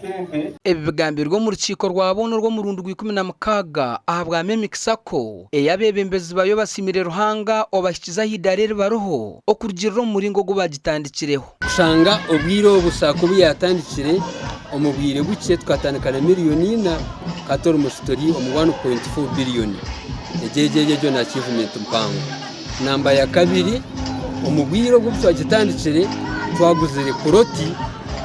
sente. Ebi bigambirwe omu rukiiko rwa boona orw'omurundi gwa 16 ahabwa Memik Sacco ei abeebembezi baayo basiimire Ruhanga obahikize aha idaara eri bariho okurugiirira omu muringo ogu baagitandikireho. Kushanga obwire obu Sacco obu yaatandikire omu bwire bukye tukatandika na miriyoni ina hati almost turi omu 1.4 biriyoni. Egyo egyo egyo ni achievement mpango. Namba ya kabiri, omu bwire obu twagitandikire twaguzire puroti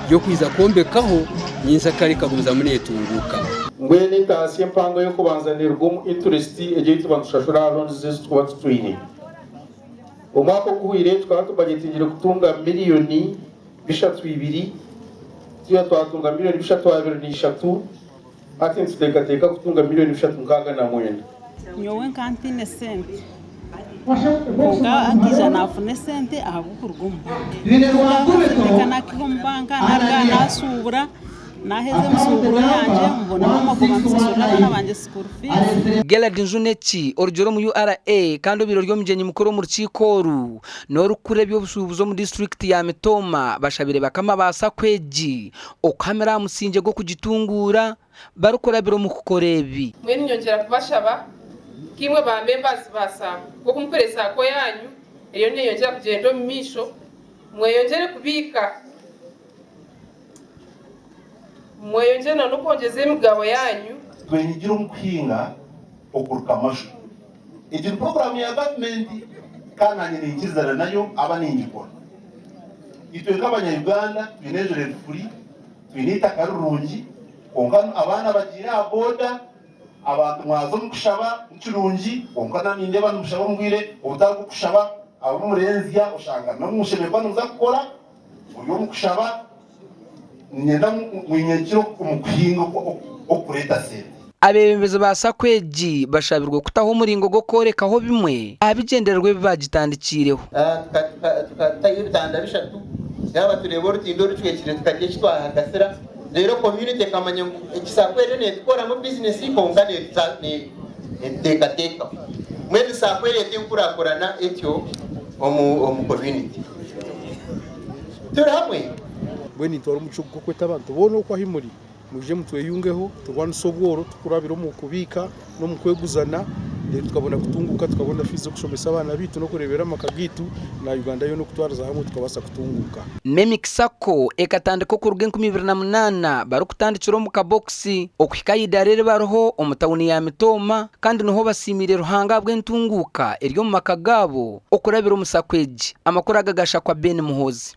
y'okwija kwombekaho nyenkyakare ekagumizamu neetunguuka. Mbwenu entaasya empango ey'okubanza neeruga omu interest egyo ei tuba nitushashura aha loans ezi turikuba tutwire. Omwaka oguhweire tukaba tubajetingire kutunga miriyoni bishatu ibiri, tuya twatunga miriyoni 323, hati nituteekateeka kutunga miriyoni 369. Nyowe nkaba ntaine sente kwonka nkaija nafuna esente ahabw'okuruga omu banka. Akasente ka nakiha omu banka naruga nashuubura naheza emishuuburo yangye mbonamu amagoba nsashurira abaana bangye school fees. Gerald Njuneki, orugire omu URA kandi obaire ori omugyenyi mukuru omu rukiiko oru, n'orikukura eby'obushuubuzi omu disiturikiti ya Mitooma bashabire bakama ba sacco egi okuhamira aha musingye gw'okugitunguura barikurabira omu kukora ebi. Mbwenu nyongyera kubashaba nkaimwe ba members ba sacco nk'oku mukore sacco yanyu eriyo neyongyera kugyenda omu maisho, mweyongyere kubiika, mweyongyere na n'okwongyeza emigabo yanyu. Twenyigire omu kuhinga okuruka amasho. Egi ni puroguraamu ya gavumenti kandi naanye ninkirizana nayo aba ningikora. Itwe nk'abanya-Uganda twine enjura erikuri, twine eitaka rirungi kwonka abaana bagiire aha boda, abantu mwaza omu kushaba nikirungi kwonka na nindeeba nimushaba omu bwire obutari bw'okushaba, abu murenzya oshanga n'omushemererwa nimuza kukora muri omu kushaba. Niinyenda mwinyegire omu kuhinga okureeta sente. Abeebembezi ba sacco egi bashabirwe kutaho omuringo gw'okworekaho bimwe aha bigyendererwa ebi baagitandikiireho. Tukatayo ebitanda bishatu, yaaba tureeba orutindo orucwekire tukarya eki twahagasira, reero community ekamanya ngu egi sacco eriyo netukoramu bizinesi kwonka netuteekateekaho. Mbwenu sacco ereeta enkurakurana etyo omu community. Turi hamwe. Mbwenu nintwara omugisha ogu gw'okweta abantu boona okwo ahi muri, mwije mutweyungeho turwanise obworo tukurabira omu kubiika n'omu kweguzana reero tukabona kutunguuka tukabona fiizi z'okushomesa abaana baitu n'okureeberera amaka gaitu na Uganda yoona okutwariza hamwe tukabaasa kutunguuka. Memik Sacco ekatandika okuruga 2008 barikutandikira omu kabokisi okuhika aha idaara eri bariho omu tauni ya Mitooma kandi niho basiimiire Ruhanga ahabw'entunguuka eri omu maka gaabo okurabira omu Sacco egi. Amakuru aga gashakwa Ben Muhoozi.